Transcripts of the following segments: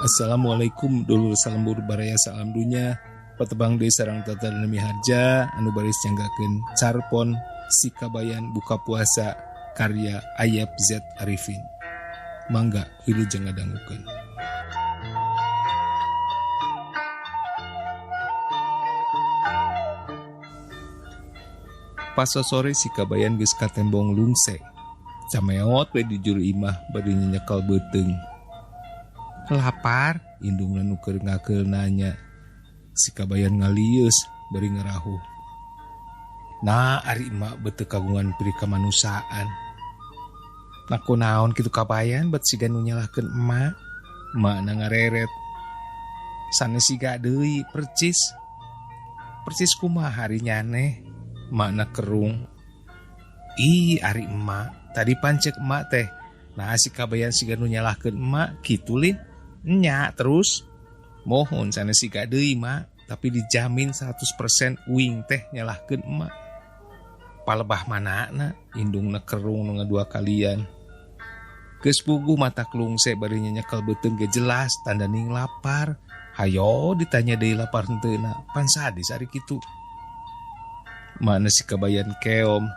Assalamualaikum dulur salembur baraya salam dunya patebang deui sareng Tata Dana Miharja anu baris nyanggakeun carpon Si Kabayan Buka Puasa karya Ayep Z Arifin. Mangga wilujeng ngadangukeun. Pasosore si Kabayan geus katembong lungse. Cameot we di juru imah bari nyekel beuteung. Lapar, indungna nu keur ngakeul nanya. Si Kabayan ngalieus bari ngarahuh. Nah, ari emak beuteung kagungan piri kamanusiaan. Nah, kunaon kitu Kabayan bet siga nu nyalahkeun emak? Emakna ngareret. Sanes siga deui percis. Percis kumaha ari nyaneh? Emakna kerung. Ih, ari emak, tadi pancek emak teh. Nah, si Kabayan siga nu nyalahkeun emak kitu lin. Nya terus mohon sanes siga deui mak, tapi dijamin 100% uing teh nyalahkeun emak. Palebah manana indungna kerung nu ngadua kalian. Geus puguh mata klungse bari nyekel beuteung ge jelas tanda ning lapar. Hayo ditanya deui lapar henteuna, pan sadis ari kitu. Mana si Kabayan keom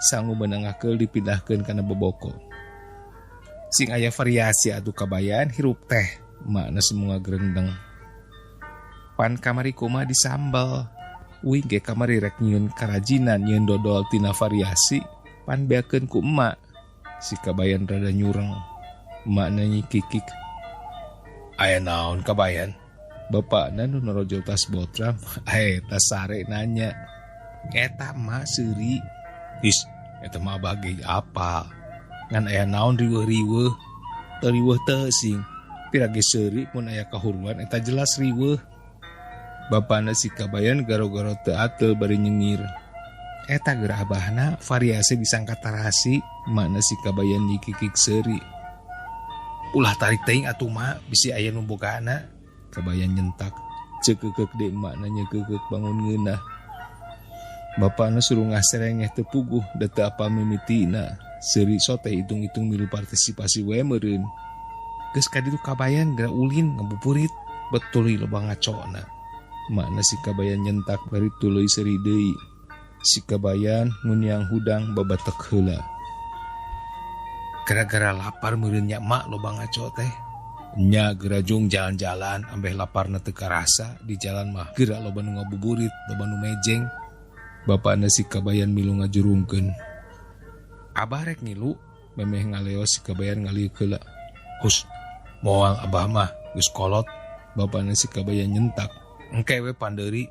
sangu meunang ngakeul dipindahkeun kana boboko. Sing aya variasi atuh Kabayan hirup teh. Makna semua gerendeng. Pan kamari kuma disambel. Uing ge kamari rek nyieun karajinan nyieun dodol tina variasi pan beakeun ku emak. Si Kabayan rada nyureng. Emakna nyikikik. Aya naon Kabayan? Bapakna nu norojol tas botram, tas sare nanya. Eta emak seuri. Is, eta mah abah ge apa? Ngan aya naon riweuh-riweuh? Teu riweuh teu sing. Pira ge seuri mun aya kahuruan eta jelas riweuh. Bapana si Kabayan garo-garo teu ateul bari nyengir. Eta geura abahna variasi disangka tarasi, makna si Kabayan nyikikik seuri. Ulah tarik teuing atuh mak, bisi aya nu bogana. Kabayan nyentak. Ceukeukeuk deui makna nyeukeukeuk bangun ngeunah. Bapana suruh ngaserengeh teu puguh da teu apa mimitina. Seuri sote hitung-hitung milu partisipasi we meureun. Geus ka ditu Kabayan geura ulin ngabuburit, betul loba ngacona. Makna si Kabayan nyentak bari tuluy seuri deui. Si Kabayan nguniang hudang babatek heula. Gara-gara lapar meureun nya mak loba ngaco teh. Nya geura jung jalan-jalan ambeh laparna teu karasa di jalan mah geura loba nu ngabuburit, loba nu mejeng. Bapana si Kabayan milu ngajurungkeun. Abah rek ngilu, memeh ngaleos si Kabayan ngalieu heula. Hus, moal abah mah geus kolot. Bapana si Kabayan nyentak. Engke we pandeuri.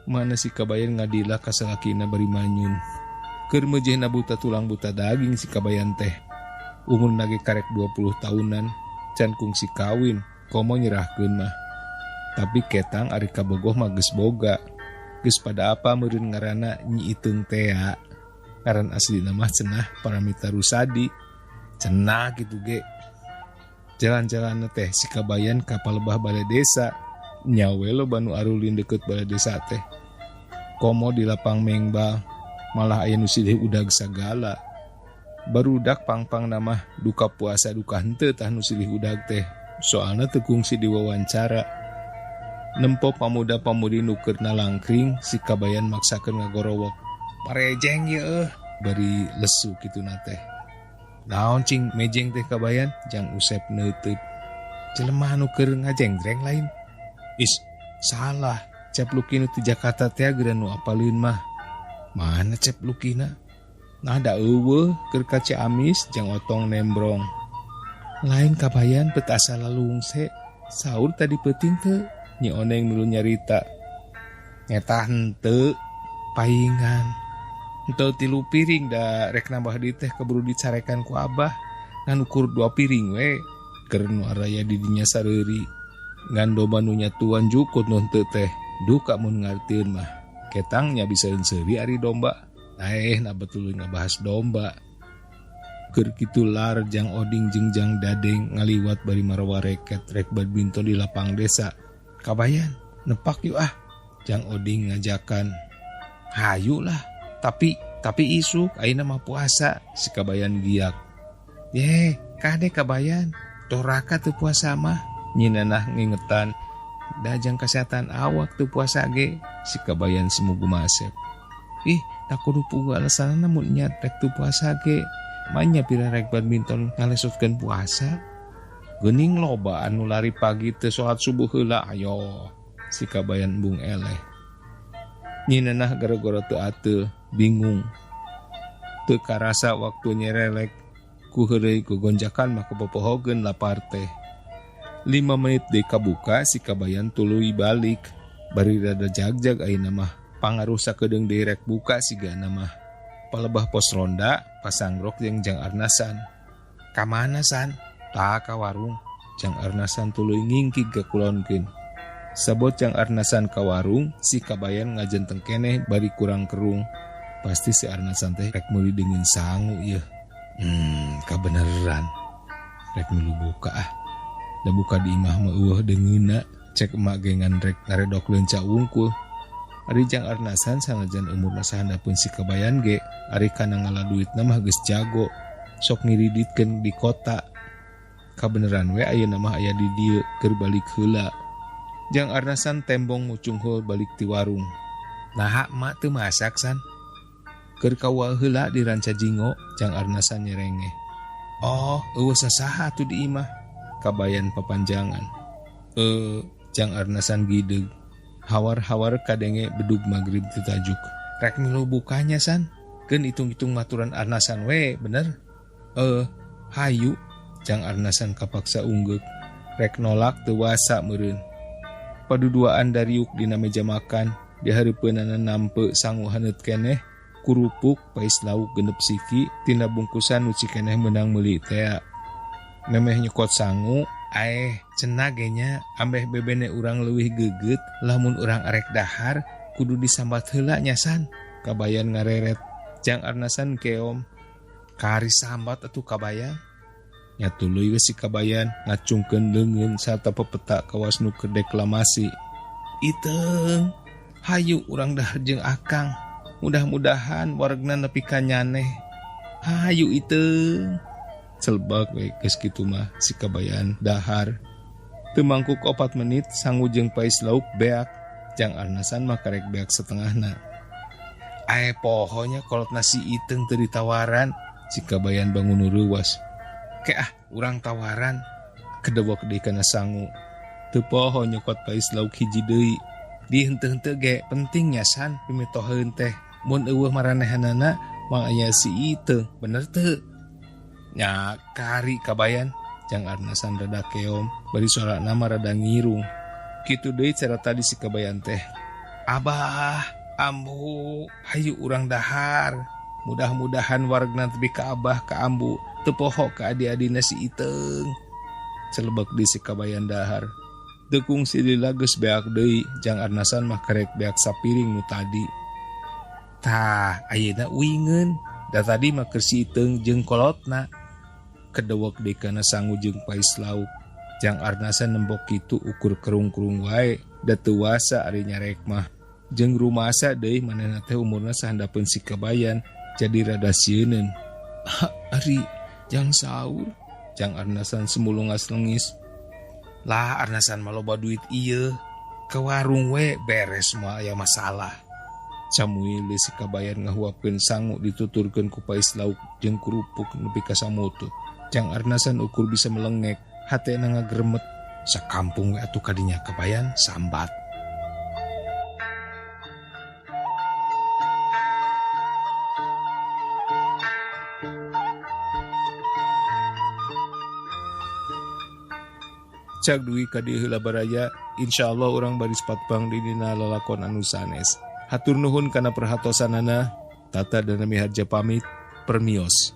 Mana si Kabayan ngadilah ka salakina bari manyun. Keur meujehna buta tulang buta daging si Kabayan teh. Umurna ge karek 20 tahunan, can kungsi kawin, komo nyerahkeun mah. Tapi ketang ari kabogoh mah geus boga. Geus pada apa meureun ngaranna Nyi Iteung tea. Ngaran aslina mah cenah Paramita Rusadi. Cenah kitu ge. Jalan-jalanna teh si Kabayan ka palebah balai desa. Nyawe loba nu arulin deukeut balai desa teh. Komo di lapang mengbal, malah aya nu silih udag sagala. Barudak pangpang namah duka puasa duka henteu tah nu silih udag teh. Soalna teu kungsi diwawancara. Nempo pamuda-pamudi nu keur nalangkring, si Kabayan maksakeun ngagorowok. Parejeng yeuh, bari lesu kituna teh. Naon cing mejeng teh Kabayan? Jang Usep neuteut. Jelema nu keur ngajengdreng lain. Is, salah. Cep Luki nu ti Jakarta teh geura nu apaleun mah. Mana Cep Lukina? Nah da eueuh keur ka Ciamis jang Otong nembrong. Lain Kabayan bet asa lalungse. Saur tadi peuting teu? Nyi Oneng milu nyarita. Nyeta henteu paingan. Henteu 3 piring da rek nambah deui teh keburu dicarekan ku abah. Ngan ukur 2 piring we. Keur nu araya di dinya sareuri. Ngan domba nu nyatuan jukut nu henteu teh. Duka mun ngartieun mah. Ketangnya bisa seuri ari domba. Nah betul ngabahas domba. Keur kitu lar jang Oding jeung jang Dadeng ngaliwat bari marawa reket rek badminton di lapang desa. Kabayan, nepak yuk ah. Jang Oding ngajakan. Hayu lah, tapi isuk ayeuna mah puasa. Si Kabayan giak. Ye, kade Kabayan. Doraka teu puasa mah Nyi Nanah ngingetan. Da jang kasehatan awak teu puasa ge si Kabayan semu gumasep. Ih, tak kudu puguh alasanana mun nya rek teu puasa ge. Manya pira rek badminton ngalesotkeun puasa. Geuning loba anu lari pagi teu salat subuh heula ayo. Si Kabayan embung eleh. Nyi Nanah gara-gara teu ateul, bingung. Teu karasa waktu nyerelek ku heureuy gogonjakan mah kapopohogeun lapar teh. 5 menit deui kabuka si Kabayan tuluy balik. Bari rada jagjag ayeuna mah pangaruh sakedeung deui rek buka sigana mah. Palebah pos ronda pasangrok jeung Jang Arnasan. Ka mana san? Tah ka warung. Jang Arnasan tuluy ngingkig ka kulonkeun. Sabot Jang Arnasan ka warung, si Kabayan ngajenteng keneh bari kurang kerung. Pasti si Arnasan teh rek meuli deungeun sangu ieu. Kabeneran. Rek milu buka ah. Da buka di imah mah eueuh deungeunna, cek emak ge ngan rek ngaredok leunca wungkul. Ari Jang Arnasan sanajan umurna sahandapeun si Kabayan ge, ari kana ngala duitna mah geus jago. Sok ngiriditkeun di kota. Kabeneran we ayeuna mah aya di dieu keur balik heula. Jang Arnasan tembong mucunghul balik ti warung. Naha mak teu masak san? Keur kawal heula di Ranca Jingo, Jang Arnasan nyerengeh. Oh, eueuh sasaha atuh di imah? Kabayan papanjangan. Jang Arnasan gideg. Hawar-hawar kadenge bedug magrib teu tajuk. Rek milu bukanya san? Keun hitung-hitung maturan Arnasan we, bener? Hayu. Jang Arnasan kapaksa unggeuk. Rek nolak teu wasa meureun. Paduduaan dariuk dina meja makan, dihareupeunana nampe sangu haneut keneh, kurupuk pais lauk genep siki tina bungkusan nu cikeneh meunang meuli tea. Memeh nyekot sangu, aeh cenah ge nya ambeh bebene urang leuwih geugeut lamun urang arek dahar kudu disambat heula nya san. Kabayan ngareret. Jang Arnasan keom. Kari sambat atuh Kabayan. Nya tuluy we si Kabayan ngacungkeun leungeun sarta pepeta kawas nu keur deklamasi. Iteung, hayu urang dahar jeung akang. Mudah-mudahan waregna nepi ka nyaneh. Hayu iteung. Celbak we geus kitu mah si Kabayan dahar. Teu mangkuk 4 menit sangu jeung pais lauk beak. Jang Arnasan mah karek beak setengahna. Ae pohonya kolot nasi iteung teu ditawaran. Si Kabayan bangun reuwas. Ke ah urang tawaran. Kedewek deui kana sangu. Teu poho nyokot pais lauk hiji deui. Di henteu-henteu ge penting nya san pimitoheun teh. Mun eueuh maranehanana mah aya si iteung, bener teu? Nya kari Kabayan. Jang Arnasan rada keom, bari sorana mah rada ngirung. Kitu deui cara tadi si Kabayan teh. Abah, ambu, hayu urang dahar. Mudah-mudahan waregna tepi ka abah ka ambu, teu poho ka adi-adina si iteung. Celebek di si Kabayan dahar. Teu kungsi lila geus beak deui, Jang Arnasan mah karek beak sapiring nu tadi. Tah, ayeuna uingeun. Da tadi mah keur si iteung jeung kolotna. Kedewek deui kana sangu jeung pais lauk. Jang Arnasan nembok kitu ukur kerung-kerung wae, da teu wasa ari nyarek mah. Jeung rumasa deui manehna teh umurna sahandapeun si Kabayan, jadi rada sieuneun. Ari jang saur, Jang Arnasan semulungas lengis. Lah Arnasan mah loba duit ieu, ke warung we beres moal aya masalah. Camuil deui si Kabayan ngahuapkeun sangu dituturkeun ku pais lauk jeung kerupuk nepi ka samutut. Jang Arnasan ukur bisa melengek, hatena ngagremet. Sakampung we atuh kadinya Kabayan sambat. Cak dugi ka dieu heula baraya, insyaallah urang baris patbang di dina lalakon anu sanes. Hatur nuhun kana perhatosanana. Tata dan Miharja pamit, permios.